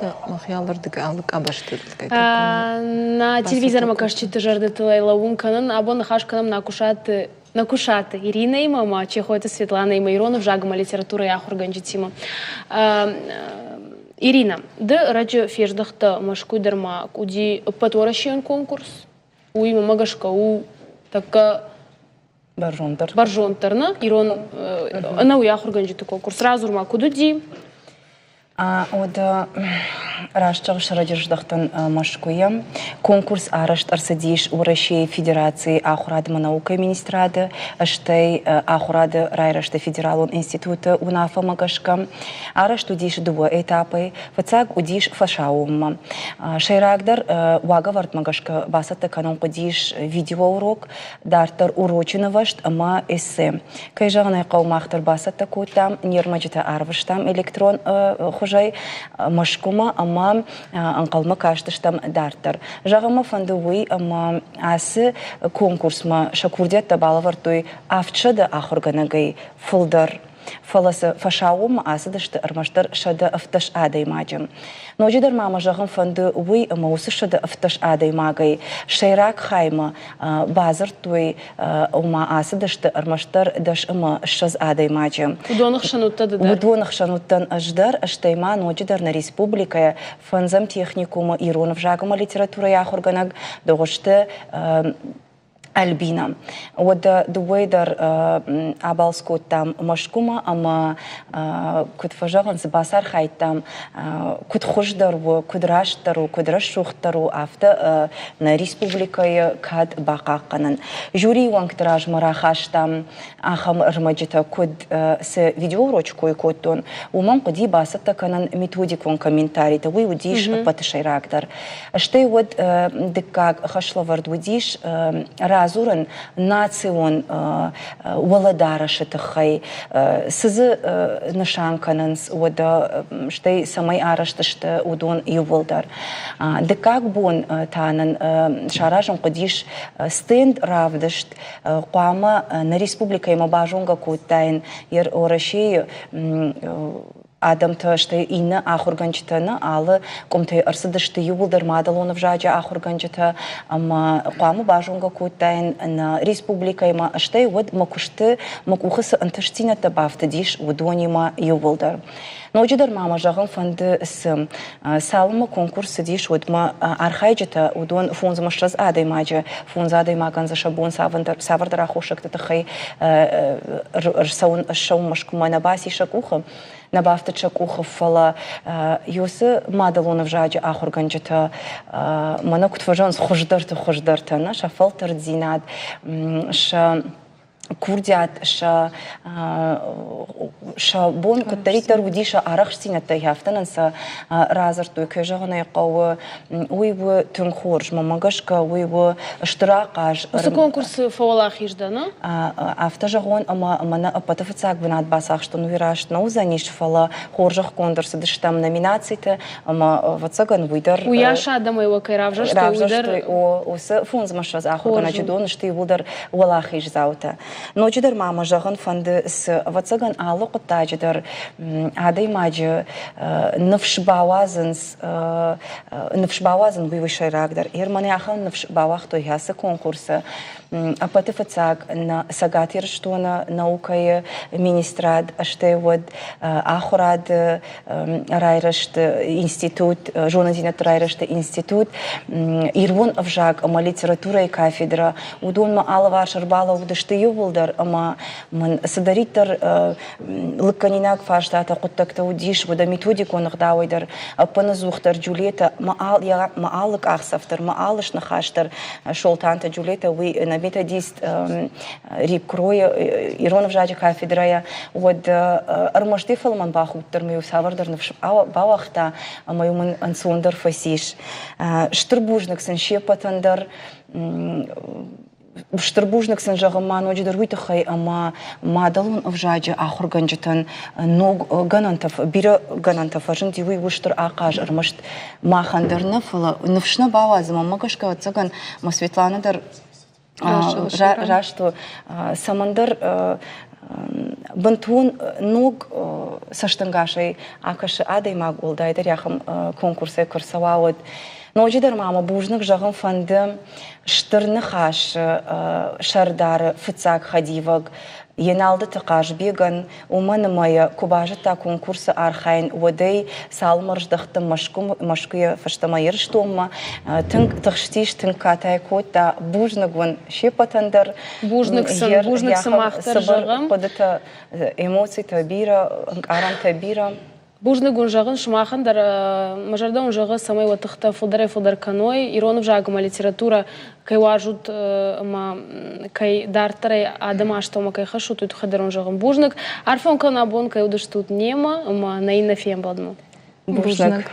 Мӕхи алырдыгӕй алы къабӕзты Нӕ телевизормӕ кӕсджыты зӕрдӕтыл ӕй лӕууын кӕнын. Абон ныхас кӕнӕм Нӕкуысаты Нӕкуысаты Иринӕимӕ ӕмӕ Чехойты Светланӕимӕ ирон ӕвзаг ӕмӕ литературӕйы ахуыргӕнджытимӕ. Ирина, ды ӕрӕджы фездӕхтӕ Мӕскуы дӕр ма уыди ӕппӕтуӕрӕсейон конкурс. Уый мӕмӕ гӕсгӕ у тӕккӕ бӕрзонддӕр. Бӕрзонддӕр, нӕ? Ирон ӕнӕуи ахуыргӕнджыты конкурс. Радзур ма, куыд уыди? Уӕдӕ раст зӕгъыс, ӕрӕджы здӕхтӕн Мӕскуыйӕ. Конкурс арӕзт ӕрцыдис Уӕрӕсейы Федерацийы ахуырад ӕмӕ наукӕйы министрады, стӕй ахуырады райрӕзты федералон институты уынаффӕмӕ гӕсгӕ. Арӕзт уыдис дыууӕ этапӕй. Фыццаг уыдис фӕсаууонмӕ. Сӕйрагдӕр уагӕвӕрдмӕ гӕсгӕ бацӕттӕ кӕнын хъуыдис видеоурок, дарддӕр урочы нывӕзт ӕмӕ эссе. Кӕй зӕгъын ӕй хъӕуы, мах дӕр бацӕттӕ кодтам, не рмӕджытӕ арвыстам электрон хуызӕй Мӕскуымӕ ӕмӕ ӕнхъӕлмӕ кастыстӕм дарддӕр. Зӕгъын мӕ фӕнды уый, ӕмӕ ацы конкурсмӕ сӕ курдиӕттӕ балӕвӕрдтой 700 ахуыргӕнӕгӕй фылдӕр. Фӕлӕ сӕ фӕсаууонмӕ ацыдысты ӕрмӕстдӕр 117 адӕймаджы. Ноджыдӕр ма мӕ зӕгъын фӕнды уый, ӕмӕ уыцы 117 адӕймагӕй сӕйраг хаймӕ бадзырдтой, ома ацыдысты ӕрмӕстдӕр 10 ӕмӕ 20 адӕймаджы. Уыдоны хсӕн уыдтӕ ды дӕр? Уыдоны хсӕн уыдтӕн ӕз дӕр, стӕй ма ноджыдӕр нӕ республикӕйы фӕндзӕм техникумы ирон ӕвзаг ӕмӕ литературӕйы ахуыргӕнӕг Дыгъуызты Альбина. Уӕдӕ дыууӕйы дӕр абалц кодтам Мӕскуымӕ ӕмӕ, куыд фӕзӕгъынц, бацархайдтам, куыд хуыздӕр у, куыд растдӕр у, куыд рӕсугъддӕр у, афтӕ нӕ республикӕйы кад бахъахъхъӕнын. Жюрийы уӕнгты размӕ рахастам ахӕм ӕрмӕджытӕ, куыд цы видеоурочы кой кодтон, уымӕн хъуыди бацӕттӕ кӕнын методикон комментаритӕ, уый уыдис ӕппӕты сӕйрагдӕр. Стӕй уӕд дыккаг хӕслӕвӕрд уыдис радзурын национ уӕлӕдарӕсы тыххӕй, цы дзы нысан кӕнынц, уӕдӕ стӕй цӕмӕй арӕзт сты, уыдон иууылдӕр. Дыккаг бон та нын саразын хъуыдис стенд равдыст, хъуамӕ нӕ республикӕимӕ базонгӕ кодтаин Уӕрӕсейы адӕмтӕ, стӕй иннӕ ахуыргӕнджытӕ нӕ алы къуымтӕй ӕрцыдысты иууылдӕр мадӕлон ӕвзаджы ахуыргӕнджытӕ ӕмӕ хъуамӕ базонгӕ кодтаин нӕ республикӕимӕ, стӕй уӕд мӕ куысты мӕ къухы цы ӕнтыстдзинӕдтӕ бафтыдис, уыдонимӕ иууылдӕр. Ноджыдӕр ма мӕ зӕгъын фӕнды, цы цалынмӕ конкурс цыдис, уӕдмӕ архайджытӕ, уыдон 25 адӕймаджы, фондз адӕймагӕн дзы сӕ бон цавӕрдӕр аххосӕгты тыххӕй ӕрцӕуын ссӕуын Мӕскуымӕ нӕ баци сӕ къухы, нӕ бафтыд сӕ къухы, фӕлӕ уыцы мадӕлон ӕвзаджы ахуыргӕнджытӕ мӕнӕ куыд фӕзӕгъынц, хуыздӕрты хуыздӕртӕ, нӕ сӕ фӕлтӕрддзинад, сӕ курдиат, сӕ сӕ бон куыддӕриддӕр уыди сӕ арӕхстдзинӕдтӕй, афтӕ нын сӕ радзырдтой, кӕй зӕгъын ӕй хъӕуы, уый у тынг хорз, мӕнмӕ гӕсгӕ, уый у стыр ахъаз. Уыцы конкурсы фӕуӕлахиз дӕ, нӕ? Афтӕ зӕгъон, ӕмӕ мӕнӕ ӕппӕты фыццаг бынат бацахстон, уый раст нӕ уыдзӕнис, фӕлӕ хорзӕхгонд ӕрцыдыстӕм номинациты, ӕмӕ, ӕвӕццӕгӕн, уый дӕр... Уыйас адӕмӕй уӕ кӕй равзӕрстой, уый дӕр... Уыцы фондзмӕ ссӕдз ахуыргӕнӕджы дон сты иууылдӕр уӕлахиздзаутӕ. Ноджыдӕр ма мӕ зӕгъын фӕнды, цы, ӕвӕццӕгӕн, алы хъуыддаджы дӕр адӕймаджы ныфс бауадзынц, ныфс бауадзын уый у сӕйрагдӕр. Ерманы ахӕм ныфс бауагътой ацы конкурсы. Ӕппӕты фыццаг нӕ Цӕгат Ирыстоны наукӕйы министрад, стӕй уӕд ахуырады райрӕзты институт, зонындзинӕдты райрӕзты институт, ирон ӕвзаг ӕмӕ литературӕйы кафедрӕ, уыдонмӕ алыварс ӕрбалӕууыдысты иууылдӕр ӕмӕ мын цыдӕриддӕр лыггӕнинаг фарстатӕ, хъуыддӕгтӕ уыдис, уӕдӕ методикон ӕгъдауӕй дӕр ӕппынӕдзухдӕр Джульеттӕ мӕ алы къахдзӕф дӕр, мӕ алы сныхас дӕр Солтанты Джульеттӕ, уый нӕ методист РИПКРО-йы ирон ӕвзаджы кафедрӕйӕ, уӕд ӕрмӕст йӕ фӕлмӕн бахудт дӕр мӕ-иу цавӕрдӕр ныфс бауагъта ӕмӕ-иу мын ӕнцондӕр фӕцис. Стыр бузныг сын се ппӕтӕн дӕр. Стыр бузныг сын зӕгъын ма ноджыдӕр уый тыххӕй, ӕмӕ мадӕлон ӕвзаджы ахуыргӕнджытӕн ног гӕнӕнтӕ, бирӕ гӕнӕнтӕ фӕзынди, уый у стыр ахъаз ӕрмӕст махӕн дӕр нӕ, фӕлӕ ныфс нӕ бауадзы, мӕнмӕ гӕсгӕ, ӕвӕццӕгӕн, мӕ Светлана дӕр раст у, цӕмӕндӕр. Бынтон ног цӕстӕнгасӕй акӕсы адӕймаг, уӕлдайдӕр ахӕм конкурсӕй куы рцӕуа, уӕд. Ноджыдӕр ма мӕ бузныг зӕгъын фӕнды Стыр Ныхасы сӕрдары фыццаг хӕдивӕг Еналдыты Хъазбегӕн, уымӕн ӕмӕ йӕ куы базыдта конкурсы архайын, уӕдӕй цалынмӕ рыздӕхтӕн Мӕскуыйӕ фӕстӕмӕ Ирыстонмӕ, тынг тыхстис, тынг катай кодта. Бузныг уын се ппӕтӕн дӕр. Бузныг сын, бузныг сымах дӕр зӕгъӕм. Хъуыдытӕ, эмоцитӕ бирӕ, ӕнкъарӕнтӕ бирӕ. Бузныг уын зӕгъын сымахӕн дӕр, мӕ зӕрдӕ уын зӕгъы, цӕмӕй уӕ тыхтӕ фылдӕрӕй-фылдӕр кӕной, ирон ӕвзаг ӕмӕ литературӕ кӕй уарзут ӕмӕ кӕй дарддӕрӕй адӕмы астӕумӕ кӕй хӕссут, уый тыххӕй дӕр уын зӕгъын бузныг. Арфӕ уын кӕнын абон, кӕй уыдыстут немӕ ӕмӕ нӕ иннӕ фембӕлдмӕ. Бузныг.